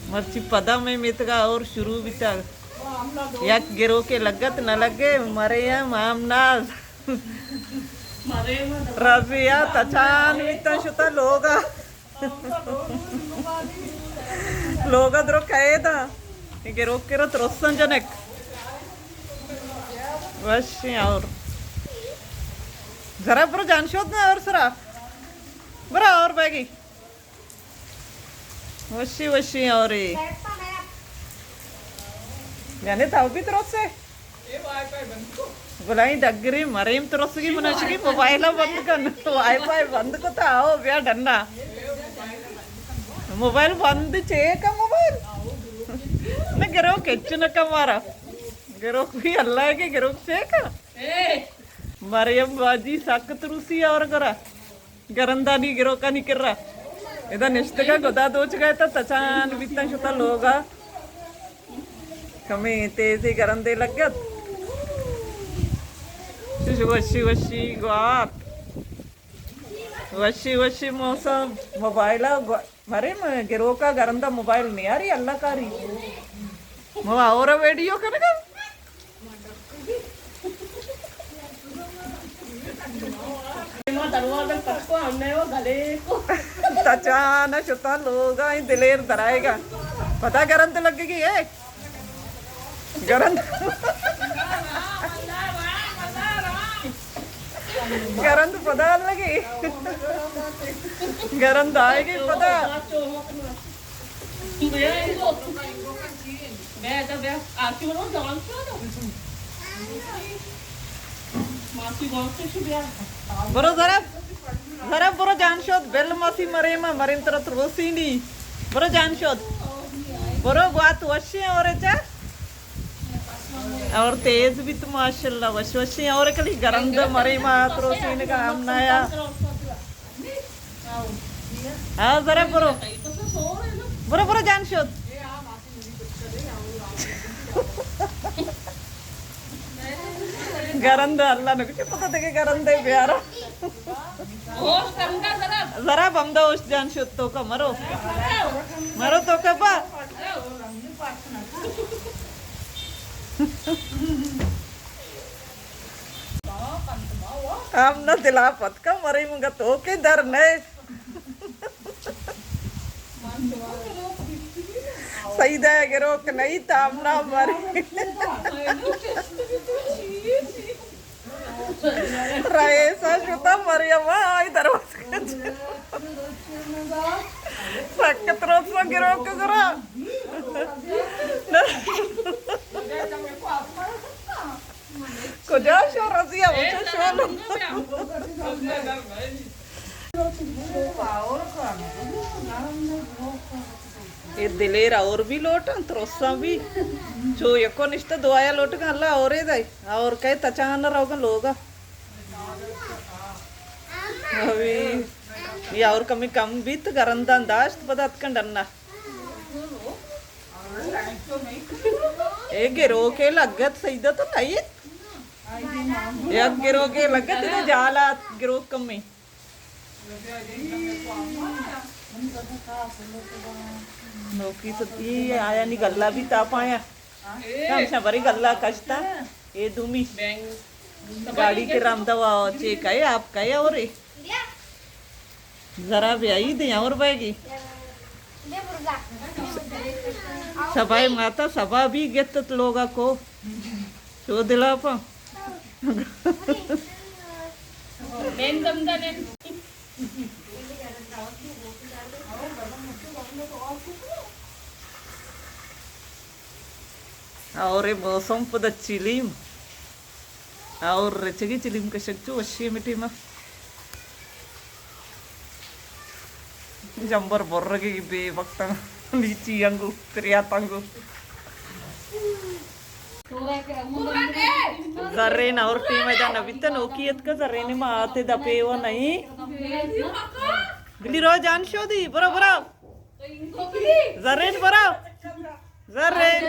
مرچی پدا مئے میتگا اور شروع بیتا۔ یک گروکے لگت نہ لگے، مریم آمناز، رضیہ تچان بیتا شتا لوگا۔ لوگا درو کئے دا۔ گروک کرا ترسن جنک۔ وشیں اور۔ ذرا برو جان شود نا اور سرا۔ برو اور بیگی۔ وشی وشی اورے۔ یعنی تو بھی ترسے؟ بلاہیں ڈگرے مریم ترسگی، من اشگی موبائل بند کن، وائی فائی بند کتا، آؤ بیا ڈنا۔ موبائل بند چے کا موبائل؟ نہ گروک ہچ نہ کا مارا۔ گروک بھی اللہ کے گروک چے کا۔ مریم باجی سک ترسی اور گرا۔ گرندانی گروکانی کرا۔ ادا نشتگا گدا دوچگا تا تچان بیتن شتا لوگا۔ کمیں تیزی گرندے لگت۔ چش وشی وشی گوات۔ وشی وشی موسم۔ موبائل گو-، مریم گروکا گرندا موبائل نیاری اللہ کاری۔ مو اور ویڈیو کنگا۔ تچان شتا لوگا، ایں دلیر درائیگا۔ پتا گرند لگگی اے۔ گرند۔ گرند پدا لگی۔ گرند آئیگی پدا۔ برو ذرا، ذرا برو جان شود، بل ماسی مریما، مریم ترا تروسینی۔ برو جان شود۔ برو گوات وشیں اور چا۔ اور تیز بیت ماشاءاللہ، وش وشیں اور کلی گرند مریما تروسینگا آمنایا۔ ہاں، ذرا برو۔ برو، برو، جان شد۔ گرند اللہ نکشے پتہ دگہ گرندے بیارا۔ ذرا بمدا اوش جان شد تو کا مرو۔ مرو تو کا با۔ ہم نہ دلا پتکا مرے منگا تو کے در نئے۔ سیدہ گروک نہیں تامنا مری۔ رئیسا شتا مریم آئی دروازہ۔ سکت روت ما گروک گرا۔ کجا شو رضیہ، وچو شو لو۔ اے دلیر اور بھی لوٹاں، ترساں بھی۔ چو یکو نشتہ دعایا لوٹگاں، اللہ اورے دائی۔ اور کئے تچان روگاں لوگا۔ ابھی یہ اور کمی کم بیت، گرندان داشت، پدا اتکن ڈنا۔ اے گروکے لگت سیدہ تو نہیں؟ یک گروکے لگت، ادھر جالات گروک کمی۔ نوکی ستی آیا نی گلا بھی تاپ آیا۔ ہمیشہ بری گلا کشتا۔ اے دومی گاڑی کے رام دوا چے کئے آپ کئے اور اے۔ ذرا بیائی دیں اور بیگی۔ سبا ماتا سبا بھی گت لوگا کو۔ چو دلا پا۔ اور اے موسم پدا چلیم۔ اور رچگی چلیم کشگ چو وشی مٹی ما۔ جمبر برگی بے وقتا لیچی انگو، تریات انگو۔ زرین اور ٹیم ادا نبیتا نوکی اتکا زرین ما آتے دپے و نہیں۔ بلی رو جان شو دی، برو برو۔ زرین برو۔ زرین۔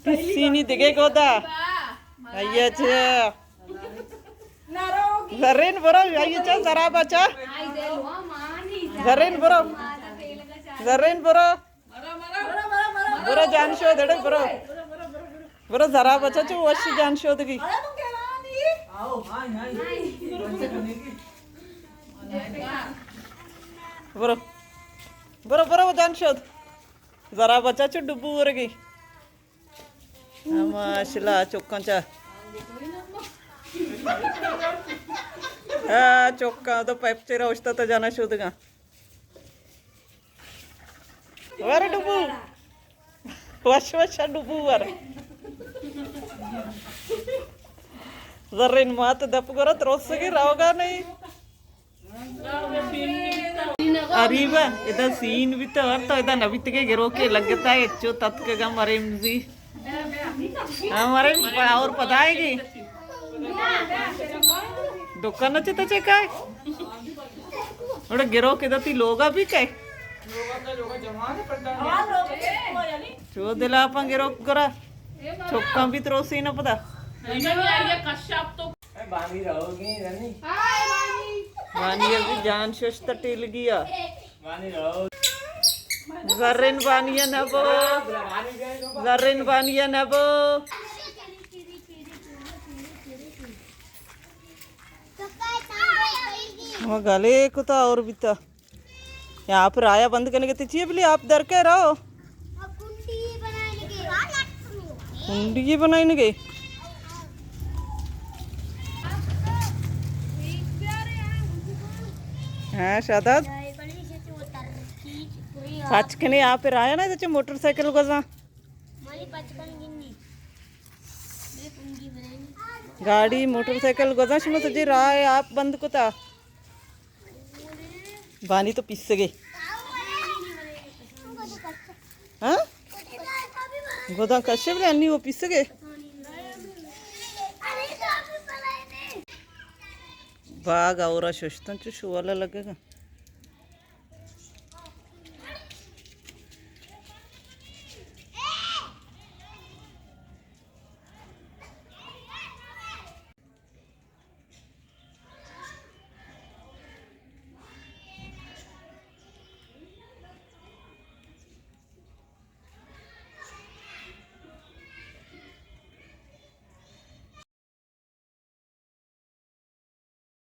پسینی دگہ گودا۔ آئی اچھا۔ زرین برو، آئی اچھا، زرا بچا۔ زرین برو۔ زرین برو۔ برو جان شود، اڑے برو۔ برو زرا بچا چو وشی جان شودگی۔ برو۔ برو، برو جان شود۔ زرا بچا چو ڈبو ورگی۔ ماشاءاللہ، چکاں چا۔ ہاں، چکاں تو پیپ چیرا اوشتا تو جانا شودگاں۔ ور ڈبو۔ وش وش ڈبو ور۔ زرین مات دپ گرت روسگی روگا نہیں۔ اریبا، ادا سین بیتا، ہر تو ادا نبیتگے گروکے لگتا ہے، چو تتکگا مریم زی۔ ہاں، مریم، اور پدا آئے گی۔ دکان چتا چکا ہے؟ اڑے گروک ادا تی لوگا بھی کئے؟ چو دلا پا گروک گرا۔ چکاں بھی تروسی نہ پدا۔ بانی ابھی جان ششت ٹیل گیا۔ زرین بانی نبو۔ زرین بانی نبو۔ وہ گلے کتا اور بیتا۔ یا آپ رایا بند کرنے کے چیئے بلی آپ در کے رہو۔ کنڈی بنائیں گے۔ ہاں، شاداد۔ پچ کنے آپ رایا نا، تو موٹر سائیکل گزا۔ گاڑی، موٹر سائیکل گزا، شما سجے راہ آپ بند کتا۔ بانی تو پیسگے۔ ہاں؟ گداں کشے بلے انی وہ پیسگے۔ باغ اورا ششتن چو شوالا لگے گا۔